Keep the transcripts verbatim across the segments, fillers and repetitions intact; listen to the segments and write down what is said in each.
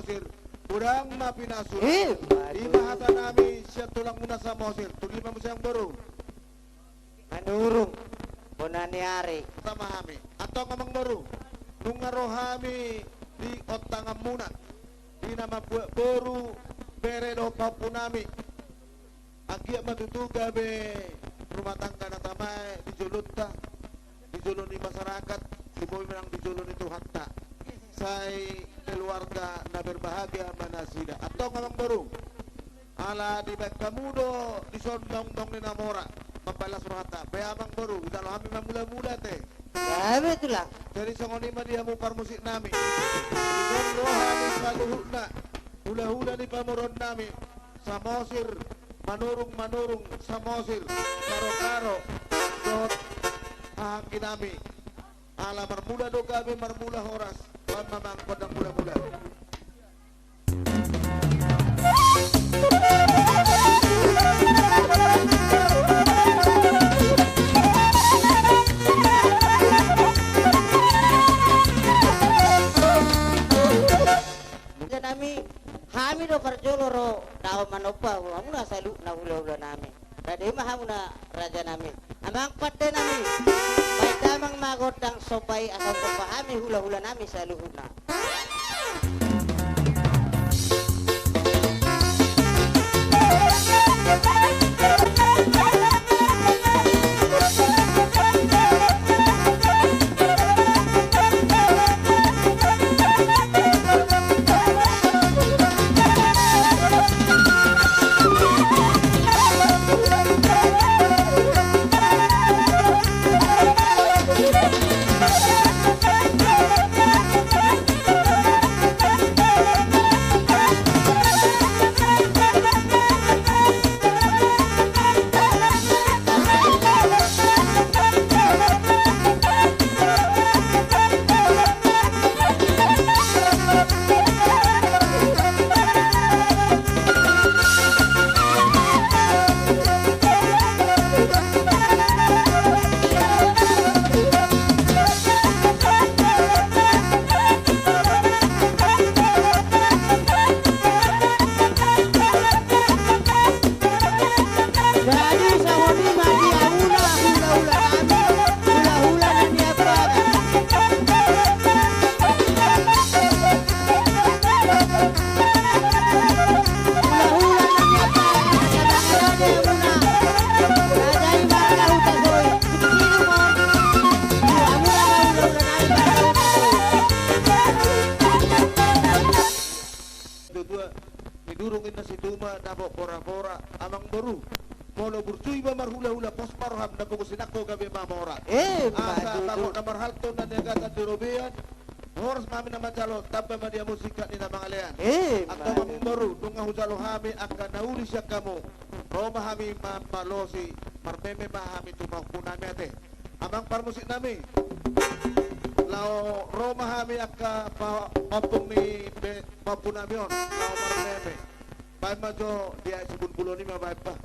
Samosir, godang ma pinasuna. Eh, ima hatanami sian tulangmuna Samosir. Tuli ma muse, amang boru. Manurung bona ni ari. Tama hami. Antong, amang boru, nunga ro hami di ontanganmuna, di na mambuat boru, bere dohot pahompunami. Anggiat ma tutu gabe rumah tangga na tama i di jolonta, di jolo ni masyarakat, di boi manang di jolo ni Tuhanta. Sai keluarga na berbahagia ma nasida. Antong, amang boru, ala dibaen hamu do dison daong-daong ni na mora, mambalas rohanta. Pe, amang boru, hujalo hami ma mula-mula ate. Gabe, tulang. Jadi songon i ma di hamu parmusiknami. Dison ro hami saluhutna, hula-hula ni pamoruonnami, Samosir, Manurung, Manurung, Samosir, Karo-karo, dohot hahaangginami. Ala marmula do gabe, marmula horas. Baen ma, amang, gondang mula-mula. Nami, hami do parjolo ro, dao manomba hamuna saluhutna hula-hulanami. Rade ma hamuna, rajanami. Amang pandenami, baen damang ma gondang somba i asa somba hami hula-hulanami saluhutna. Jadi songon i ma di hamuna hula-hula nami, hula-hula na niapara. Hula-hula na niapara, na sabang rade hamuna. Raja i marga Hutasoit. Di hamuna ma hula-hula nami marga Hutasoit. Tutu, nidurung inna situma dapot pora-pora, amang boru. Molo burju iba marhula-hula, pos ma roham, na pogu sinangko gabe mamora. Eh, asa bagot na marhalto na niagatan di robean. Horas ma hami na manjalo, tamba ma di hamu singkat ni na mangalean. Eh, antong, amang boru, nunga hujalo hami angka na uli sian hamu. Ro ma hami mamalosi, marmeme ma hami tu pahompunami ate. Amang parmusiknami, laho ro ma hami angka pa-, ompung ni be-, pahompunami on, laho marmeme. Baen ma jo di aek sibulbulon i ma baen, bah.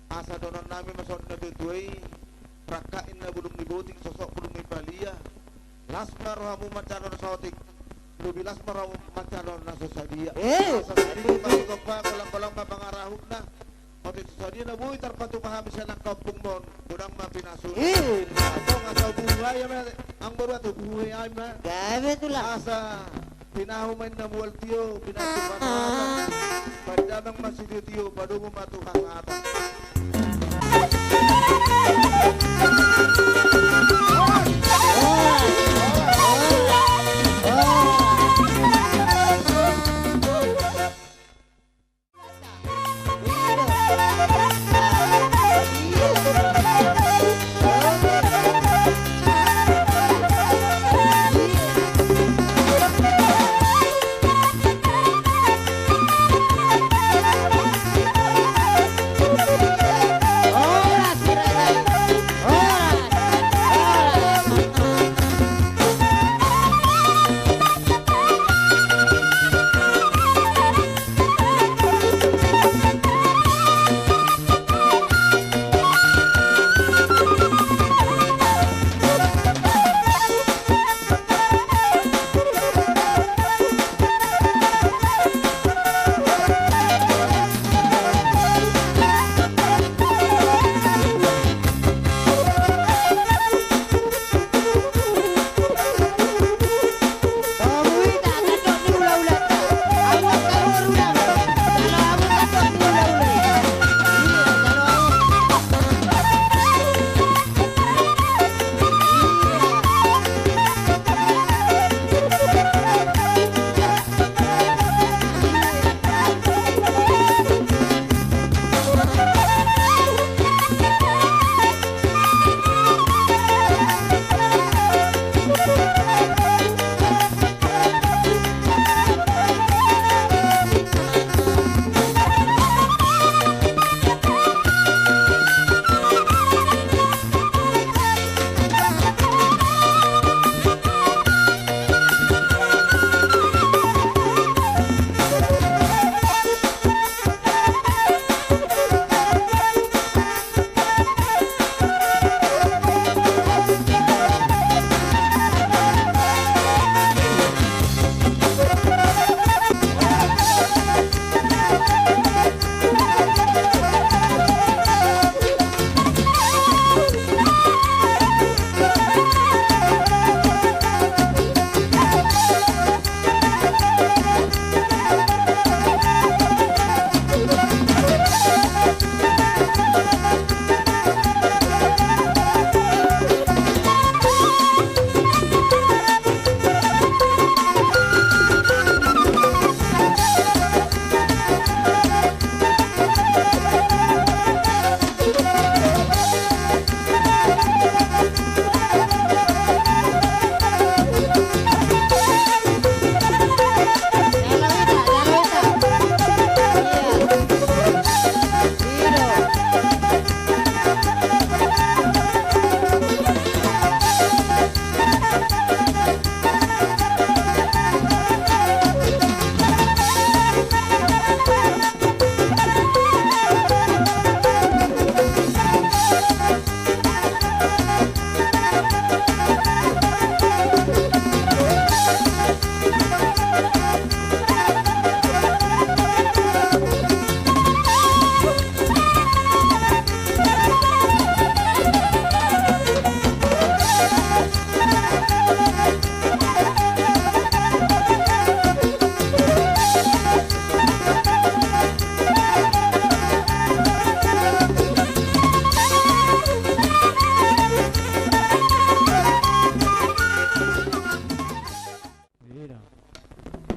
Asa dohononnami ma songon na tuatua i, rangkak inna bulung ni botik, sosok bulung ni palia. Las ma rohamu manjalo na saotik, lobi las ma rohamu manjalo Anon na so sadia. Eh, asa sadia ma tu tompa, golang-golang ma pangarahutna. Molo so sadia na boi tarpatupa hami sian angka ompungmon, godang ma pinasuna. Eh. Antong asa buhai ma, anggo dua tu buhai ma. Gabe tulang. Asa pinahu ma inna mual tio, pinahu tu panahatan. Pandamang ma sitio-tio, padomu ma tu hasahatan.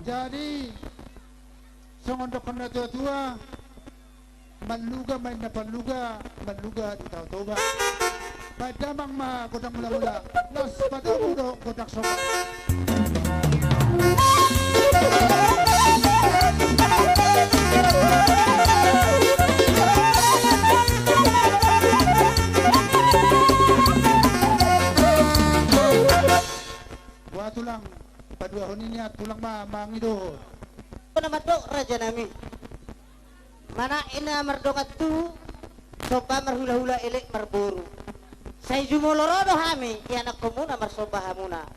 Jadi songon dohonon na tua-tua, manluga ma inna panluga, manluga di Tao Toba. Baen damang ma godang mula-mula, laos patamu do godang somba. Boha tulang, paduahon i nian tulang ma mangido. Bona mandok raja nami. Manang ina mardongan tubu, somba marhula-hula elek marboru. Sai jumolo ro do hami ianakhonmuna marsomba hamuna.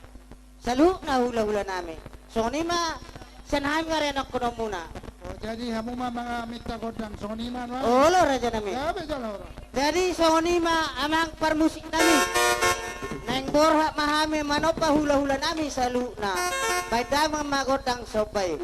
Saluhutna hula-hula nami. Songon i ma Sian hami ma re anakkononmuna. Oh, jadi hamu ma maminta gondang songon i ma nuaeng. Olo, raja nami. Gabe jala horas. Jadi songon i ma amang parmusik nami. Naeng borhat ma hami manomba hulahula nami saluhutna. Baen damang ma gondang somba i.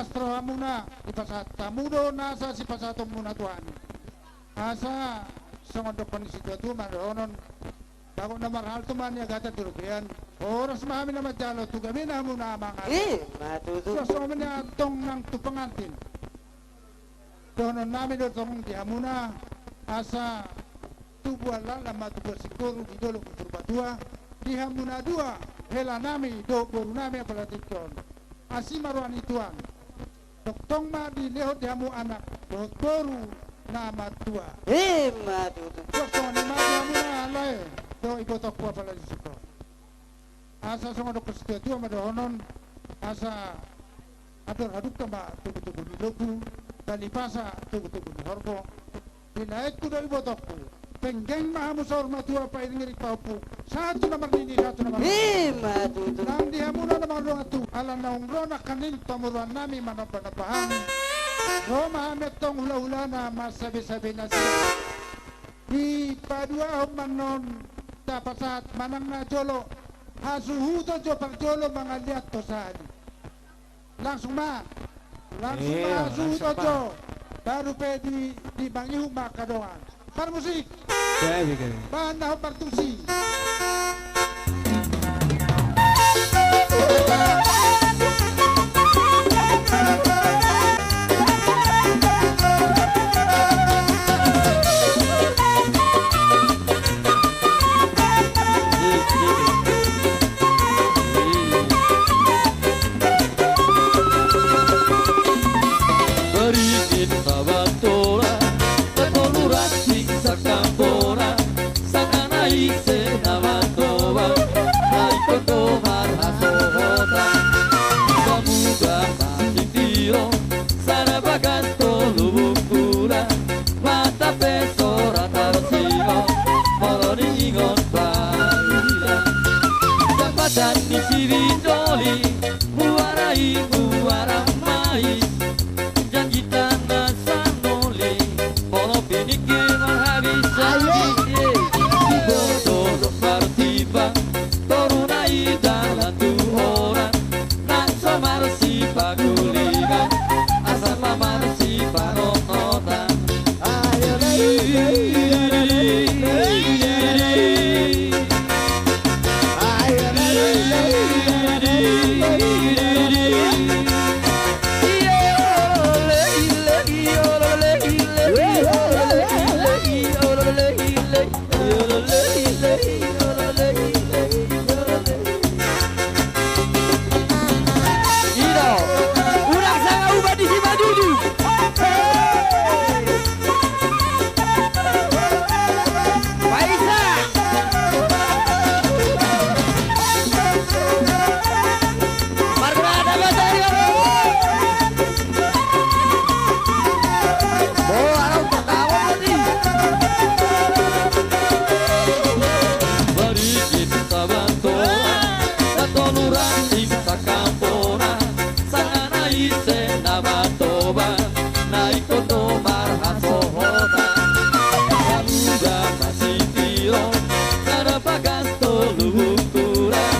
Las rohamuna, dipasahat hamu do nasa sipasahatonmuna tu hami. Asa songon dokkon ni situatua ma dohonon, bagot na marhalto ma niagatan di robean. Horas ma hami na manjalo tu gabena hamuna amang. I ma tutu. Songon i ma antong nang tu pengantin. Dohonon nami do tong di hamuna, asa tubu alatna ma tubu singkoru di dolok ni Purbatua, di hamuna dua, hela nami dohot boru nami apala tingki on. Asi ma roha ni Tuhan. Tongtong ma dilehon di hamu anak dohot boru na martua. I ma tutu. Songon i ma di hamuna lae dohot ibotongku apala di singkoru. Asa songon dokkon situatua ma dohonon, asa andor hadungka ma togutogu ni lombu, talipasa togutogu ni horbo. Di laengku dohot ibotongku, penggeng ma hamu saur matua, pairingiring pahompu, sahat tu na marnini, sahat tu na marnono. I ma tutu. Nang di hamuna na mardongan tubu, ala naung ro nangkaning pamoruon nami manombanomba hami, ro ma hami antong hulahulana mansabesabena sian. Dipaduahon ma annon tapasahat manang na jolo hasuhuton jo parjolo mangaliat ho sahali. Langsung ma. Langsung ma hasuhuton jo. Baru pe di, di mangihut ma angka dongan. Parmusik. Bahen na hombar tusi. Barigin Sabantola, Tepolu Ranting Sakambora, Sangana Ise Nama Toba, na ingkon do marhasohotan. Samuda masitiro, na dapakan tolu ukuran.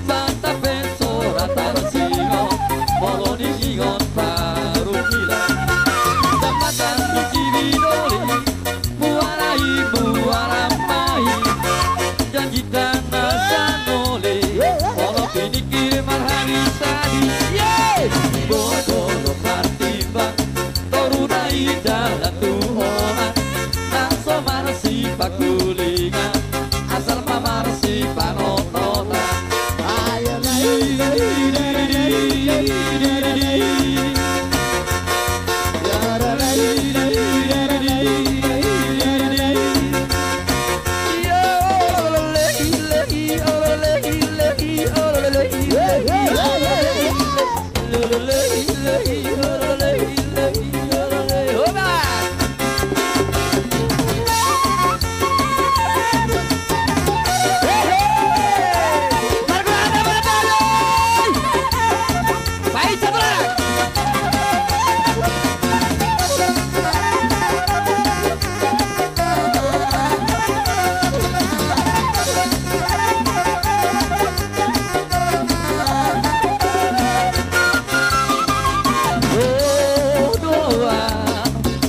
Banta pe so ra tarsingot, molo diingot parungkilon. Dapatan di Sibidoli, Muara i, Muara Mai. Janjita na sanoli, molo piniki marhali sadi. Boto do partimbang, toru na i dalan tu hona. Nang so marsipakulingan, asal ma marsipanototan.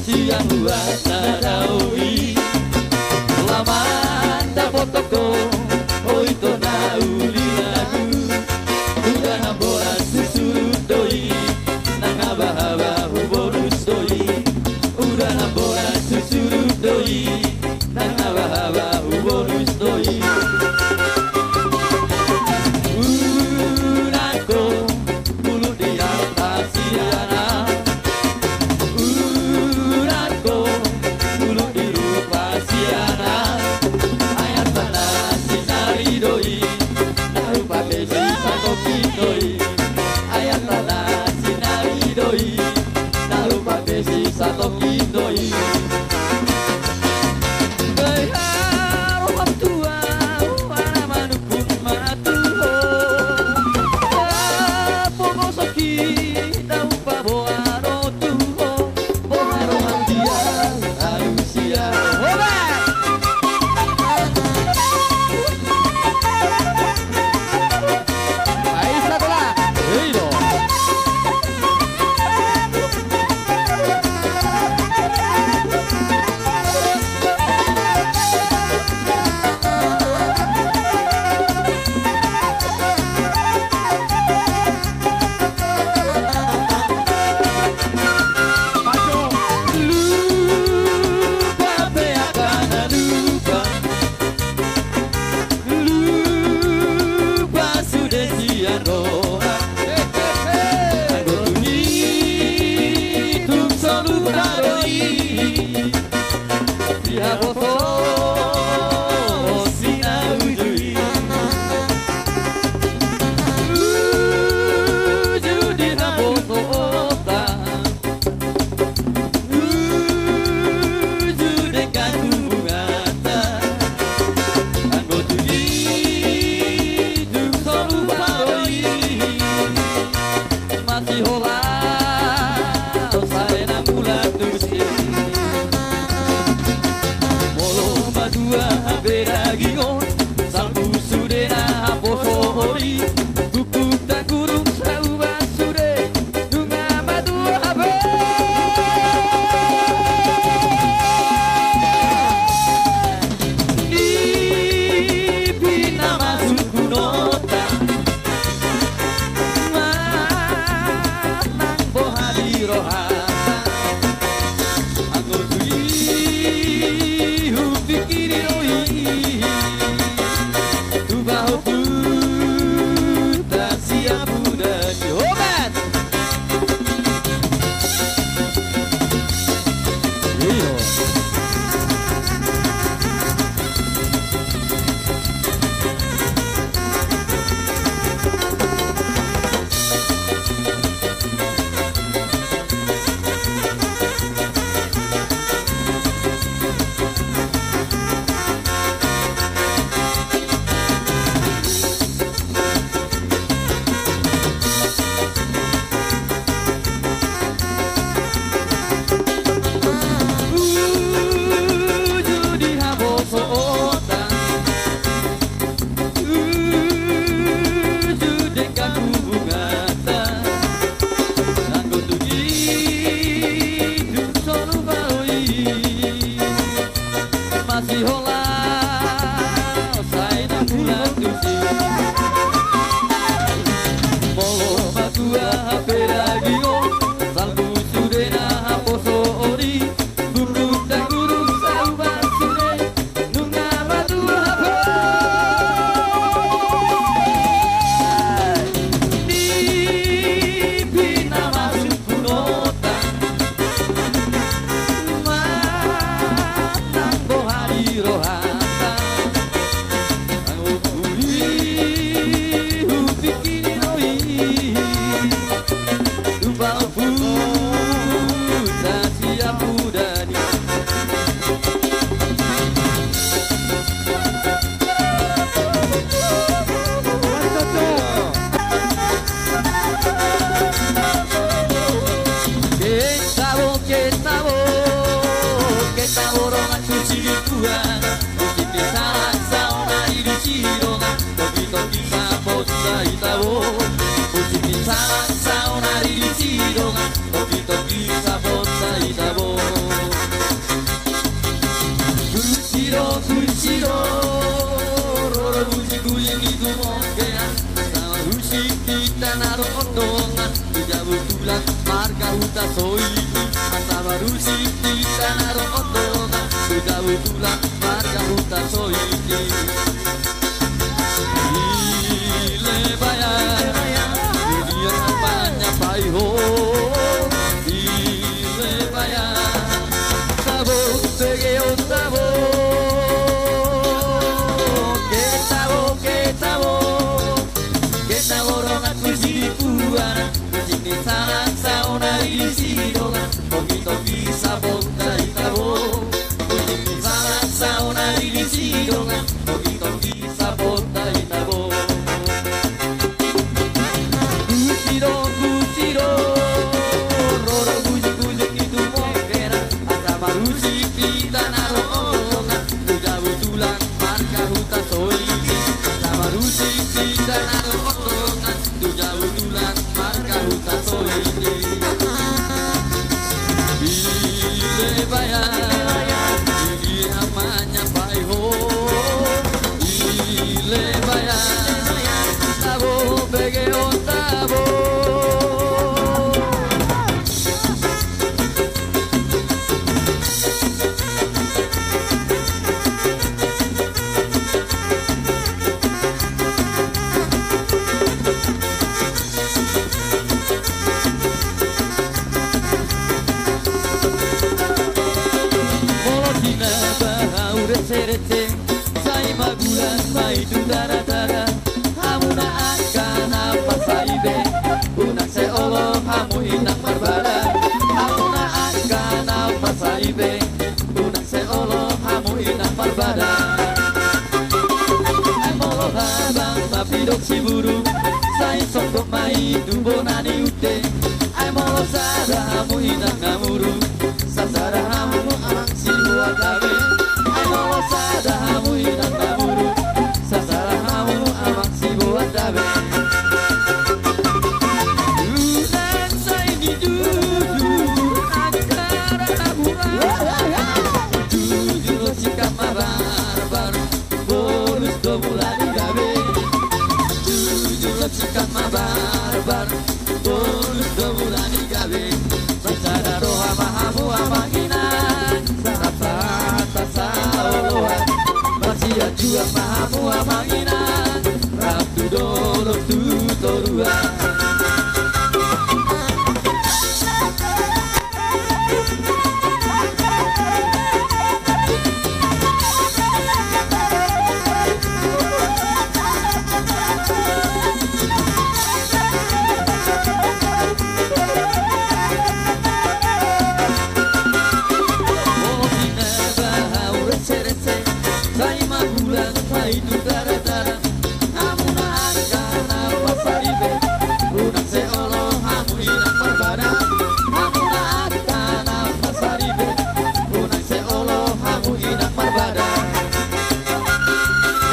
Sian huana na dao i, lamanda potoko, oi tona uli lagu. Uda na boras susurut do i, nang habahaba hubolus do i. Uda na boras susurut do i, nang habahaba hubolus do i. Unangko, ulu di atas siana. Unangko, ulu di rupa siana. Ayat tana sinari do i, na rupa pe si satoki do i. Ayat tana sinari do i, na rupa pe si satoki do i. Gai haroham tu au, ala manungkun ma tu ho. Apo gosoki dao paboa do tu ho. Boha roham dia alusia. Hoba! Ai satola. Hei do. Lupa pe angka na lupa. Lupa sude sian roha. Anggo tung i tung so lupa do i. Dihaposo si na uju i. Uju dihaposohon. Uju denggan hubunganta, anggo tung i tung so lupa do i, masihola sai na mulak tusi. Molo madua hape dagingon, salpu sude na haposohon i, buku tangkurung sauba sude. Nunga madua hape. Di pina masuk hunota. Manang boha di rohata. Anggo tu i hupikiri do i. Tu bahu puta siap udah diobat. Tongki-tongki saponta i tabo. Gusi do, gusi do, ro do gusi-gusi i tu mongkean. Asa marusik hita na ro on dongan tu jabu tulang marga Hutasoit i. Asa marusik hita na ro on dongan tu jabu tulang marga Hutasoit i. Ile baya, dunia manyapai ho. Ile baya, tabo, bege on tabo. Ke tabo, ke tabo. Ke tabo dongan tu sidipuana. Musik ni sanak saonari di sidongan. Tongki-tongki saponta i tabo. Musik ni sanak saonari di sidongan. Tongki-tongki saponta i tabo. Gusi do, gusi do, ro do gusi-gusi i tu mongkean. Asa marusik hita na ro on dongan tu jabu tulang marga Hutasoit i. Asa marusik hita na ro on dongan tu jabu tulang marga Hutasoit i. Ile baya, dunia manyapai ho. Ile baya, tabo, bege on tabo. Molo tinaba hau rese-rese, sai magulang ma i tu tara-tara. Hamu na angka na pasaibe, unang sai olo hamu inang marbadar. Hamu na angka na pasaibe, unang sai olo hamu inang marbadar. Ai molo habang mapidok siburu, sai songgop ma i tu bona ni ute. Ai molo sada hamu inang na muru, sasada hamu amang sibuat dabe. Ai molo sada hamu inang na muru, sasada hamu amang sibuat dabe. Unang sai ni jujur angka ra hura. Jujur do sikap ma barbar, bolus do mula ni gabe. Jujur do sikap ma barbar, bolus do mula ni gabe. Sai sada roha ma hamu amang inang, sahat-sahat saoloan. Marsiajuan ma hamu amang inang, rap tu dolok tu toruan. Sai magulang ma i tu tara-tara. Hamu na angka na pasaibe, unang sai olo hamu inang marbadar. Hamu na angka na pasaibe, unang sai olo hamu inang marbadar.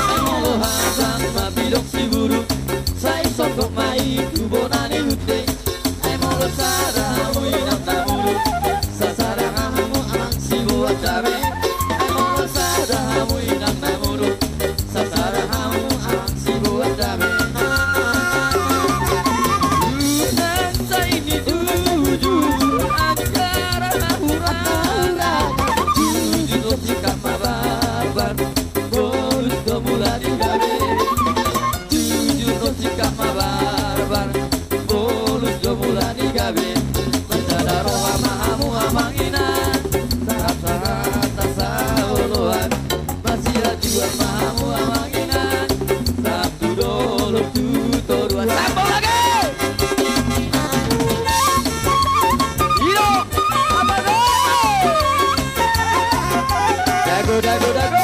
Ai molo habang mapidok siburu, sai songgop ma i tu bona ni ute. Ai molo sada hamu inang na muru, sasada hamu amang sibuat dabe. Ai molo sada hamu inang na muru, sasada hamu amang sibuat dabe. Unang sai ni jujur angka ra hura. Jujur do sikap ma barbar, bolus do mula ni gabe. Jujur do sikap ma barbar, bolus do mula ni gabe. Sai sada roha ma hamu amang inang, sahat-sahat saoloan. Marsiajuan ma hamu amang inang, rap tu dolok tu toruan. Sambung lagi. Ido, apa do? Dago, dago, dago.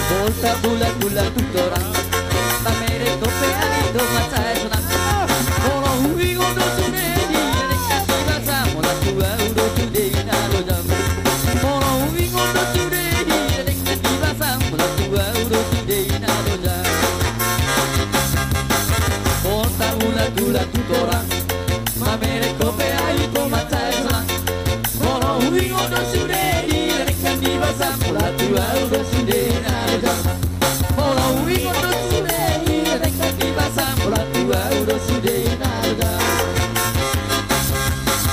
Bolta bulat-bulat tu torang, mamereng kope ahu do mansai sonang. Molo huingot do sude di denggan ni basa, molo tu ahu do sude na dojam. Molo huingot do sude di denggan ni basa, molo tu ahu do sude na dojam. Bolta bulat-bulat tu torang, mamereng kope ahu do mansai sonang. Molo huingot do sude di denggan ni basa, molo tu ahu do sude na dojam. Molo huingot do sude di denggan ni basa, molo tu ahu do sude na dojam.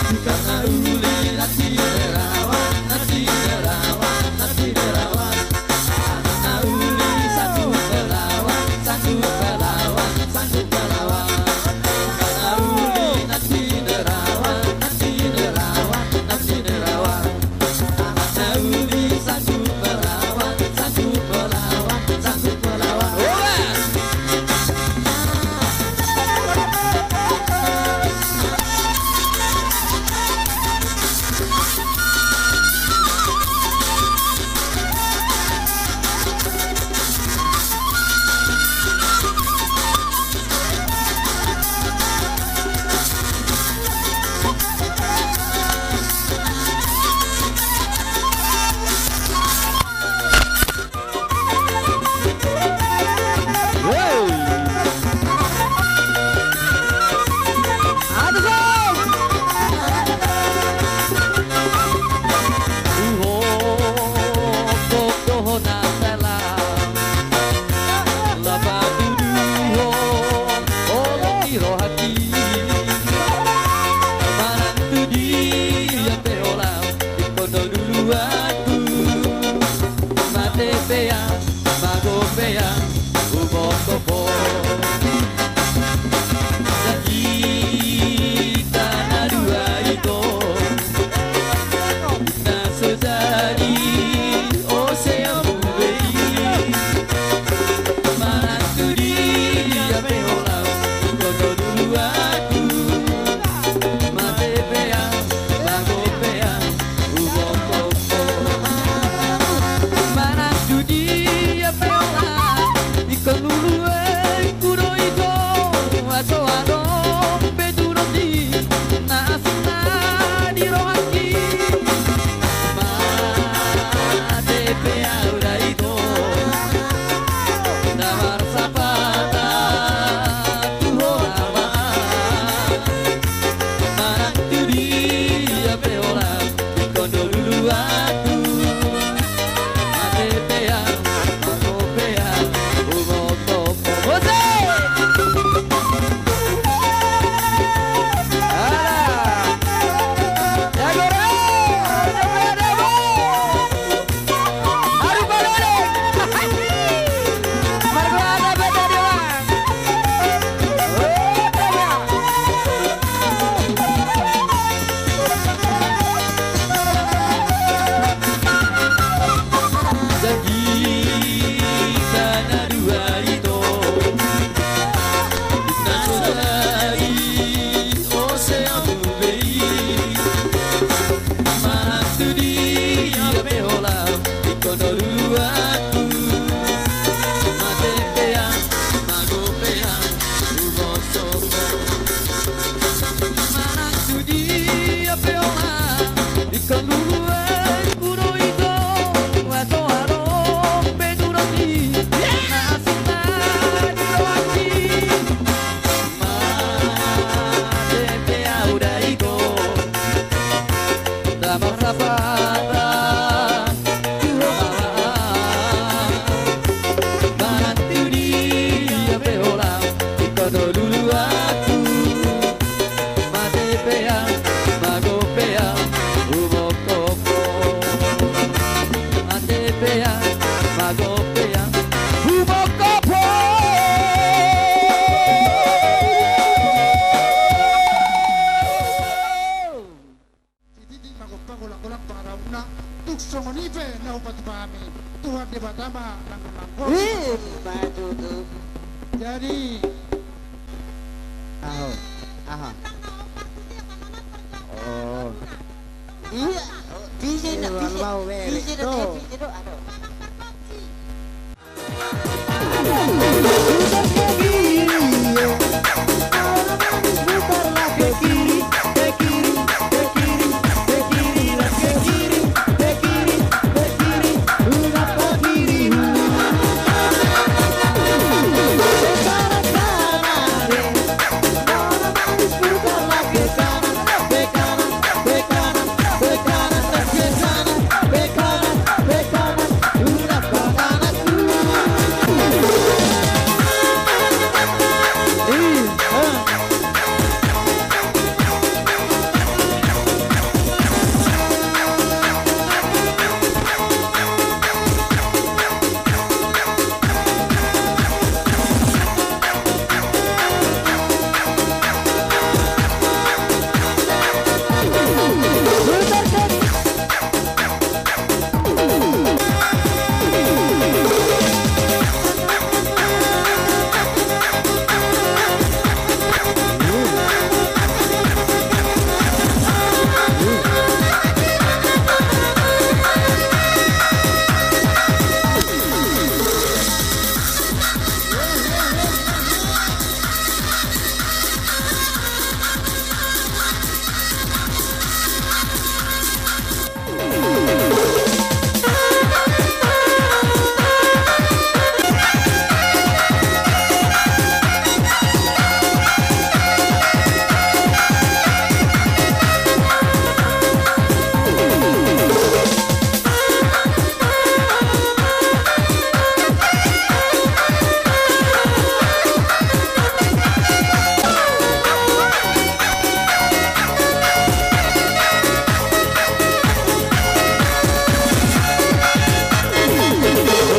Tukang na uli na sinirawan, na sinirawan, na sinirawan. Sama nang mangko. Ih, maju tuh. Jadi. Aho, aha. Oh. Iya, D J na, D J, D J na, D J do, aduh.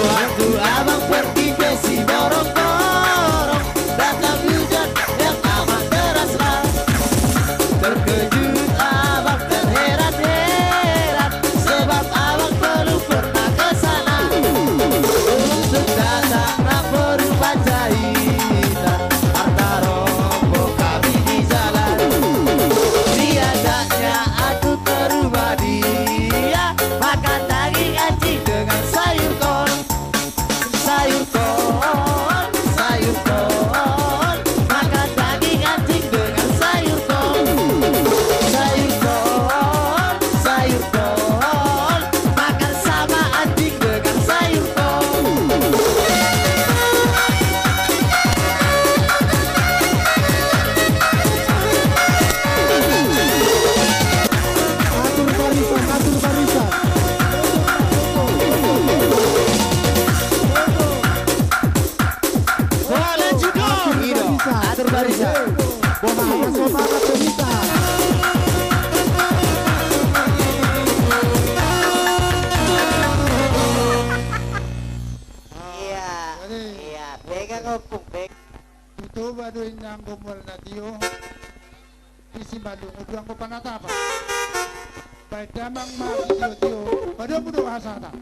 Waktu abang pergi ke Siborongborong, datang hujan yang amat deraslah. Terkejut abang, terheran-heran, sebab abang belum pernah ke sana. Untuk datang na berupa jahitan, antar rombong kami di jalan. Diajaknya aku ke rumah dia, makan daging anjing dengan sayur kol. Sayur kol, sayur kol, makan daging anjing dengan sayur kol. Sayur kol, sayur kol, makan sama anjing dengan sayur kol. Atur barisan, atur barisan. Atur barisan. Boha, semangat, Benita. Iya, iya, pegang opung, pegang. Di Toba do inna anggo mual na tio. Di Simalungun do anggo panatapan. Baen damang ma sitiotio, padomu do hasahatan.